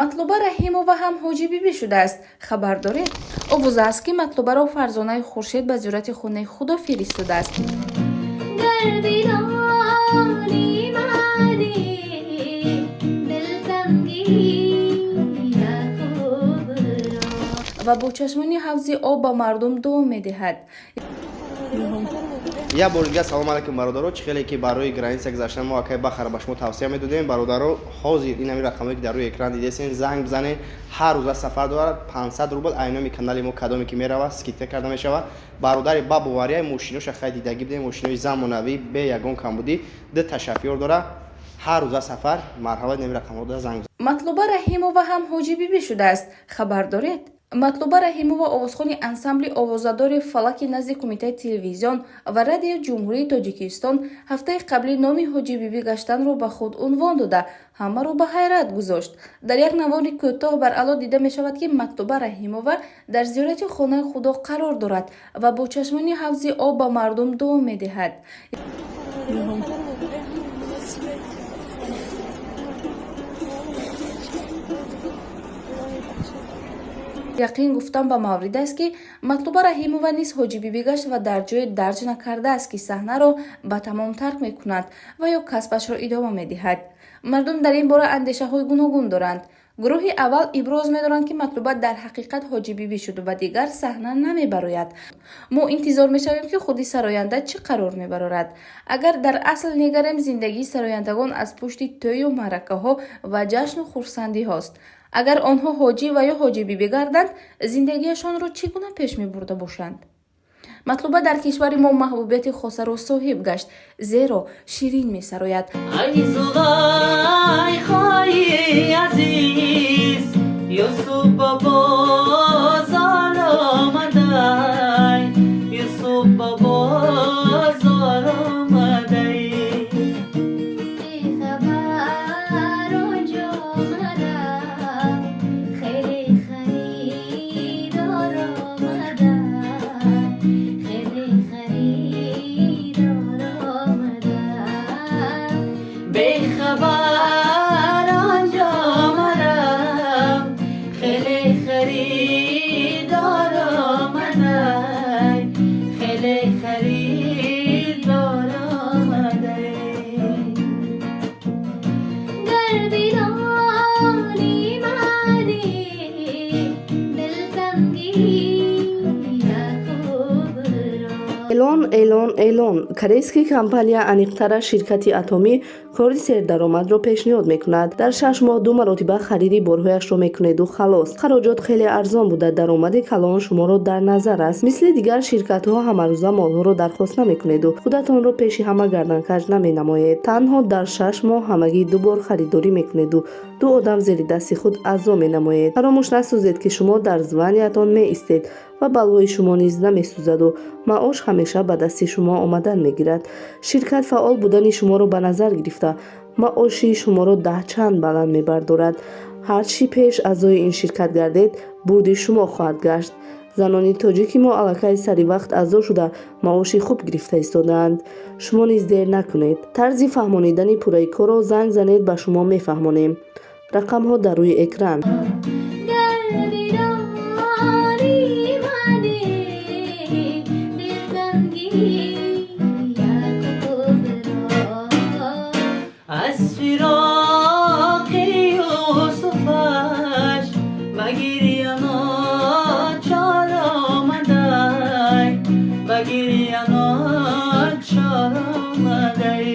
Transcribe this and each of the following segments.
Матлуба Раҳимова ҳам ҳоҷибибӣ шудааст. Хабар доред? Овоза аст, ки Матлубаро Фарзонаи Хуршед ба зиёрати хонаи Худо фиристодааст. Гар бидонӣ маъни дилтангии Яъқубро. Ва бо чашмони ҳавзи об ба мардум дуо медиҳад. Як бори дигар салом алайкум, бародаро. Чӣ хеле ки барои граница гузаштан мо акай Бахара ба шумо тавсия медодем, бародаро, ҳозир ин ҳамин рақамое ки дар рӯи экран дидесен, занг бизанед. Ҳар рӯза сафар дорад, 500 рубл. Айноми канали мо кадоме ки меравад, скидка карда мешавад. Бародари ба бовария, мошиноша хай дидагӣ бидем, мошинои замонавӣ, бе ягон камбудӣ, ду та шофёр дора, ҳар рӯза сафар. Марҳамат, ин рақамҳо занг. Матлуба Раҳимова ҳам ҳоҷибибӣ шудааст. Хабар доред? Матлуба Раҳимова, овозхони ансамбли овозадори «Фалаки» назди Кумитаи телевизион ва радиои Ҷумҳурии Тоҷикистон, ҳафтаи қаблӣ номи ҳоҷибибӣ гаштанро ба худ унвон дода, ҳамаро ба ҳайрат гузошт. Дар як навори кӯтоҳ баръало дида мешавад, ки Матлуба Раҳимова дар зиёрати хонаи Худо қарор дорад ва бо чашмони ҳавзи об ба мардум дуо медиҳад. Яқин гуфтан ба маврид аст, ки Матлуба Раҳимова низ ҳоҷибибӣ гашт ва дар ҷое дарҷ накардааст, ки саҳнаро ба тамом тарк мекунад ва ё касбашро идома медиҳад. Мардум дар ин бора андешаҳои гуногун доранд. Гурӯҳи аввал иброз медоранд, ки Матлуба дар ҳақиқат ҳоҷибибӣ шуд ва дигар саҳна намебарояд. Мо интизор мешавем, ки худи сароянда чӣ қарор мебарорад. Агар дар асл нигарем, зиндагии сарояндагон аз пушти тӯю маъракаҳо ва ҷашну хурсандиҳост. Агар онҳо ҳоҷӣ ва ё ҳоҷибибӣ гарданд, зиндагиашонро чӣ гуна пеш мебурда бошанд? Матлуба дар кишвари мо маҳбубияти хосаро соҳиб гашт, зеро ширин месарояд. Ай Зулайхои азиз, Юсуф ба бозор омадай, Юсуф ба бозор омадай. Бехабар онҷо марав, хеле харидор омада, хеле харидор омада. Бехабар онҷо марав, хеле харидор омадай, хеле харидор омадай. Гар бидонӣ маъни дилтангии Яъқубро. Эълон, эълон, эълон! Корейский компания, аниқтараш ширкати Атомӣ, кори сердаромадро пешниҳод мекунад. Дар 6 моҳ ду маротиба хариди борҳояшро мекунеду халос. Хароҷот хеле арзон буда, даромади калон шуморо дар назар аст. Мисли дигар ширкатҳо ҳамарӯза молҳоро дархост намекунеду худатонро пеши ҳама гарданкаҷ наменамоед. Танҳо дар 6 моҳ ҳамагӣ ду бор харидорӣ мекунеду ду одам зери дасти худ аъзо менамоед. Фаромӯш насозед, ки шумо дар званиятон меистед ва баллҳои шумо низ намесӯзаду маош ҳамеша ба дасти шумо омадан мегирад. Ширкат фаъол будани шуморо ба назар гирифта, маоши шуморо даҳчанд баланд мебардорад. Ҳар чӣ пеш аъзои ин ширкат гардед, бурди шумо хоҳад гашт. Занони тоҷики мо аллакай сари вақт аъзо шуда, маоши хуб гирифта истодаанд. Шумо низ дер накунед. Тарзи фаҳмонидани пурраи корро занг занед, ба шумо мефаҳмонем. Рақамҳо дар рӯи экран. Гар бидонӣ маъни дилтангии Яъқубро. Аз фироқи Юсуфаш ба гиря ночор омадай, ба гиря ночор омадай.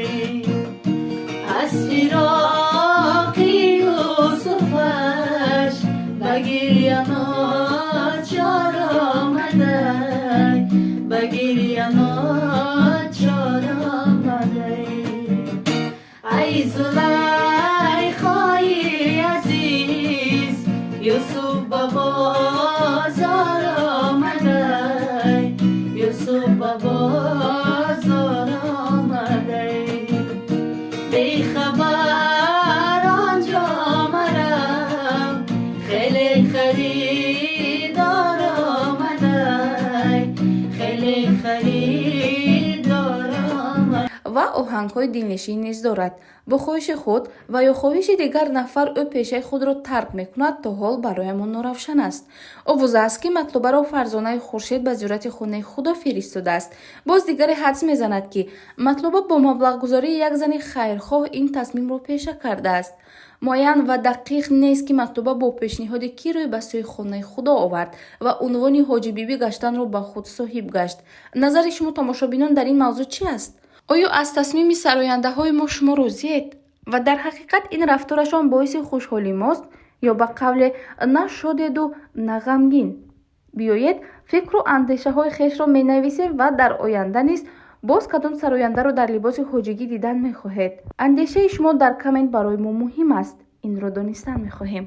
Аз фироқи Юсуфаш ба гиря ночор омадай, ба гиря ночор омадай. Ай Зулайхои азиз, Юсуф ба бозор омадай, Юсуф ба бозор омадай. Бехабар онҷо марав, хеле харидор омадай, хеле харидор омадай. Ва оҳангҳои дилнишин низ дорад. Бо хоҳиши худ ва ё хоҳиши дигар нафар ӯ пешаи худро тарк мекунад, то ҳол бароямон норавшан аст. Овоза аст, ки Матлубаро Фарзонаи Хуршед ба зиёрати хонаи Худо фиристодааст. Боз дигаре ҳадс мезанад, ки Матлуба бо маблағгузории як зани хайрхоҳ ин тасмимро пеша кардааст. Муайян ва дақиқ нест, ки Матлуба бо пешниҳоди кӣ рӯй ба сӯи хонаи Худо овард ва унвони ҳоҷибибӣ гаштанро ба худ соҳиб гашт. Назари шумо, тамошобинон, дар ин мавзӯъ чӣ аст? Оё аз тасмими сарояндаҳои мо шумо розиед ва дар ҳақиқат ин рафторашон боиси хушҳолӣ мост ё ба қавле на шодеду на ғамгин? Биёед, фикру андешаҳои хешро менависем ва дар оянда низ боз кадом сарояндаро дар либоси ҳоҷигӣ дидан мехоҳед? Андешаи шумо дар коммент барои мо муҳим аст, инро донистан мехоҳем.